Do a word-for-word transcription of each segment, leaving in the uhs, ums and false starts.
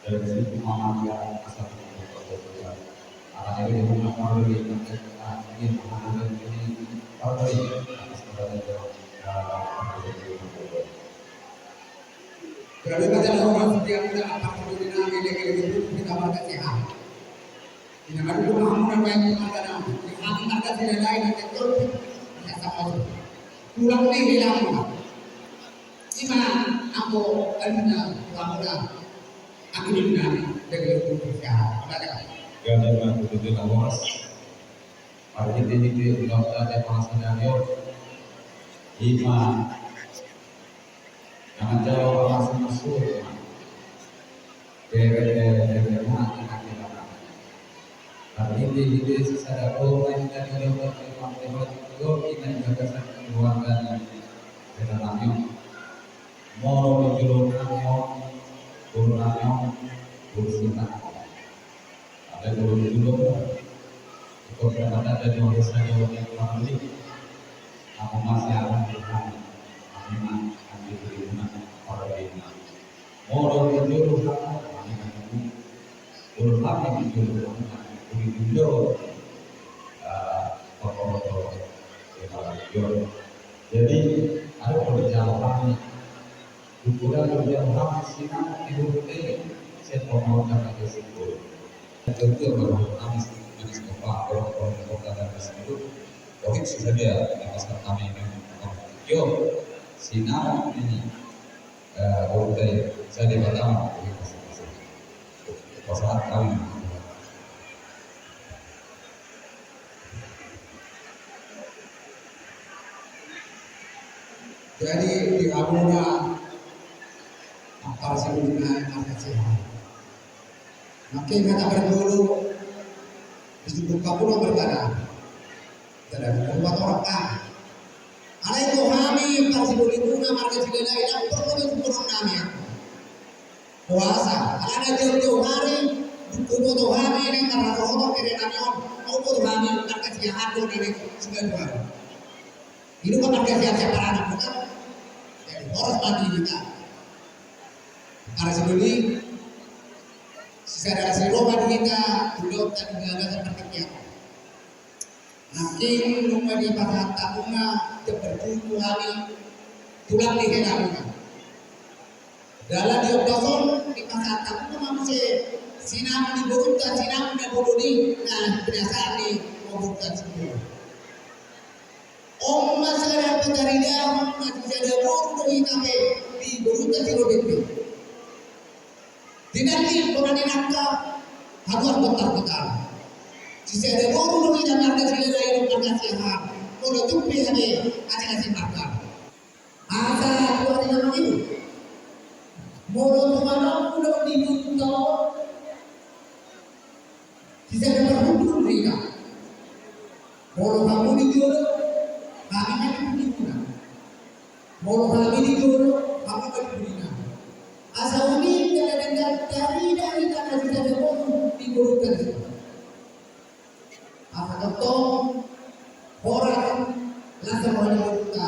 Dari situ mama dia asal berdoa. Ala ini rumah kalau di tempat dia menghadapi ini, kalau di atas berada di Jadi, pada orang setiap kita akan peduli nami, dia kira-kira kita marga sehat. Tidak ada rumah muna main marga nami. Di hati marga tidak lain, ada terus, ada sama tu. Pulang ni hilang. Ima, ambo, alina, pulang dah. Aku ni nami, dia kira-kira kita sehat. Ada kan? Ya, ada kan? Betul, kita boros. Marhite-hite ulaonta di masa na ro, ima na manjalo pamasumasu, bere, bere, bere, na, na, na, na. Marhite-hite sisada guru na di ulaonta di masa na ro, ima di bagasan keluarga ni bere nami on. Molo di jolo nami on, guru nami on, guru sunat. Ada guru di jolo, ikut kata-kata dari orang saja orang yang kurang beli. Aku masih akan bertahan. Aku nak ambil di rumah orang lain. Molo di jolo, aku ambil di jolo. Molo di jolo, aku ambil di jolo. Ah, kotor-kotor. Jadi, ada pekerjaan kami. Ukuran kerja Tuhan sinamot di huruf E, saya pemautan ada syukur. Tentu baru kami sedikit manis kepala, orang-orang kota dan di situ. Oke, sudah dia, di masyarakat kami ini. Yo, sinamot ini, eh, huruf E, saya di Batam, oke, masih, masih. Pasahat kami. Jadi, di hamuna, apa sih, di mana, apa sih? Makin kata berguru, disebut kamu nomor berkata. Tidak ada buat orang kan. Alai tu hami, apa sih, di mana, marga Cileundahi, dan perlu tu burung nami. Puasa, alana jauh-jauh hari, huboto hami, nang marhato-hoto, bere nami on, huboto hami, marga Siahaan do, nang sigaduan. Ini kan marga Siahaan, siapa anak bukan? Jadi, horas mati kita. Para sebeli, sisada si Roma di kita, belum tadi nggak ada seperti itu. Nangkin nunga dipasahat hamuna, jam berkumpul hami, tulang di hela muna. Dalam di ombas on, dipasahat hamuna ma muse, sinamot ni borunta, sinamot na bolon i, na pinasahat ni borunta sinamot. On ma sada pataridahon, na sisada boru do hita pe, di borunta si Robert pe. Di nangkin, bona ni nangka, haduan botar-botar. Sisada boru do hita marga Sileundahi dohot marga Siahaan. Molo tung pe hape, asing-asing marga. Asa tuari na mangido. Molo tung adong do di borunta on. Sisada parhundul do hita. Molo hamu di jolo, hami ma di pudi muna. Molo hami di jolo, hamu ma di pudi nami. Asa uli, kada denggan tarida hita na sisada boru di borunta. Asa tongtong, horas, las roha ni borunta,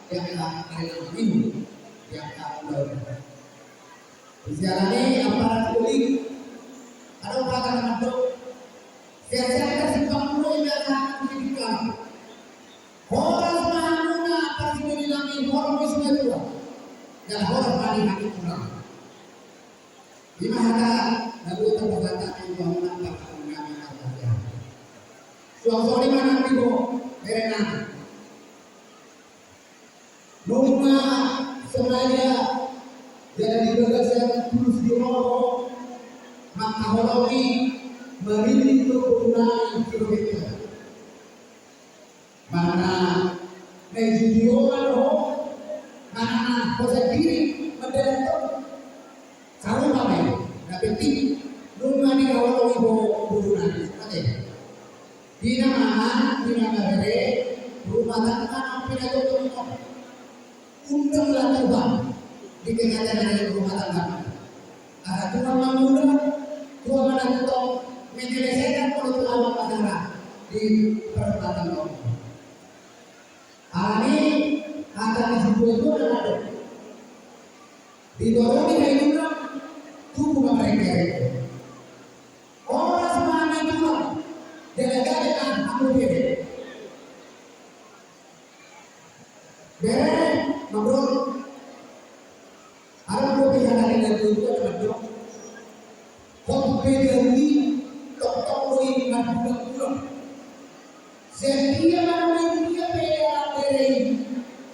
di angka ari na minggu, di angka ulaon. Sian i, aparat polisi, adong hata na mandok, sian-sian tarsimpang mulai biasa anak di kami. Horas ma hamuna, aparat polisi nami, horas ma sigaduan. Jala horas ma di hami tulang. Ima hata, lalu terpaksa tak ingin hamuna, aparat polisi nami, aparat polisi. Suang-suang i ma nang di ho, bere nami. Nunga sengaja jadi bagasan tulus di roha, mangkaholongi, marinding tu kegunaan kilometer. Mana na ijujuongan ho, mana na ho sandiri mandalan tu. Sarupa ma i, na penting nunga dihaholongi ho borunami. Oke. Di na mama, di na bere, rumah tangga na pinajotjot. Undanglah Tuhan di tengah-tengah rumah tangga. Asa Tuhan mangula, Tuhan manantu menyelesaikan molo tu awak masalah di perempatan kamu. Alani, hata ni situa-tua dan ada. Di toroni hai Tuhan, tubuh ma mereka. Hot pe daun i, tongtong do i marbulan-bulan. Setia ma na main dia pe ia bere i,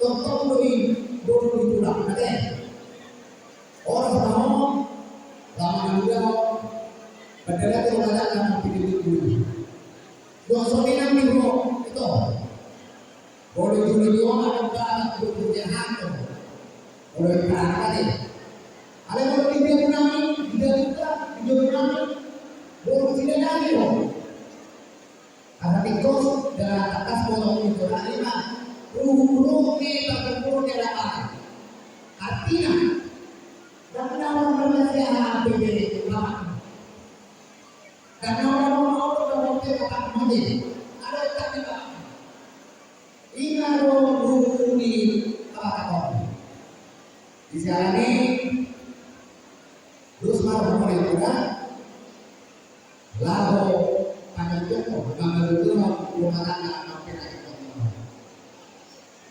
tongtong do i boru ni tulang. Ate. Horas ma ho, lama na muda ho, padahal tu lama na pidi-pidi. Dua soni nang di ho, ito. Boru jolo di ho, ada barat boru jahat ho. Boru parah tadi. Ada boru di dia nami, di dia juga, di dia nami. Boru tidak nami ho. Karena tingkos dengan atas potong itu tadi mah, ruhut-ruhut ni terkumpul di hadapan. Artinya, dan orang bermesiah H P P Bapak. Dan orang mau orang mau Bapak mati. Ada yang tak kita. Ingat dong, ruhut ni apa kata. Di sialan ni, terus marah mulai juga. Laho panjang joko, mangadu rumah tangga, mampir aja.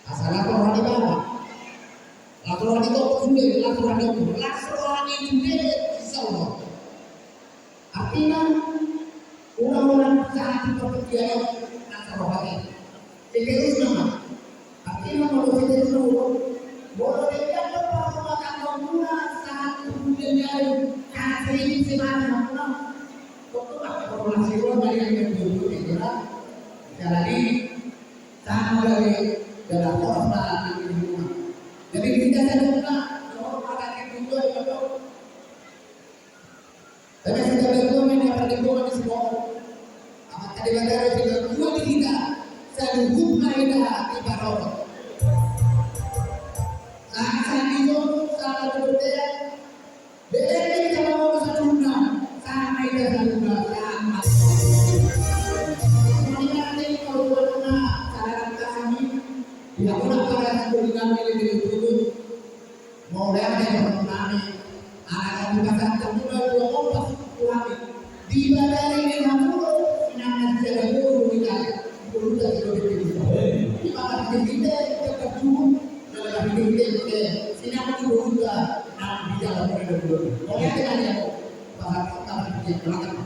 Asal laho rohani bawa. Laho rohani toko sude, laho rohani toko, laho rohani sude, insya Allah. Artinya, orang-orang saat di pertigaan, laho rohani. Seterusna ma. Artinya molo seterusna molo. Molo denggan do parrumah tanggamuna sahat tu bulan ni ari, sahat seribu semana muna. Tontu ma, molo masih ruang dari yang kedua itu, ya. Jadi, sama dari dalam kota di rumah. Jadi, kita sadar, kalau ada yang kedua, ya, Tapi sejak itu main yang paling gua di semua. Apa tadi baca juga dua di kita. Saluhutna ida di parok. Sama-sama itu, sama betul ya. Beda kita mau saluhutna. Sama ida saluhutna, sama. Ini nanti kalau buatna, salah kami. Tidak pernah pada satu di kami lebih dulu. Mauliate do nami, ala na dipasahat muna dua kompas tu hami. Di badari ni hangolu, inang na siaga guru ni kali, guru ta siaga guru ni kali. Di mana di hita, kita berjuang, dalam di hita, inang na guru ta, nang di jalan muna dua guru. Mauliate nami, pasahat nami di belakang.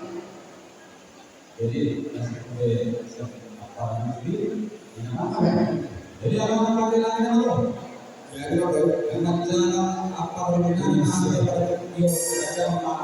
Jadi, masih ada apa lagi? Ini apa ya? Jadi, apa yang pakai lagi, apa? Jadi, apa ya? Yang pakai apa? Yang pakai apa? Yang pakai apa?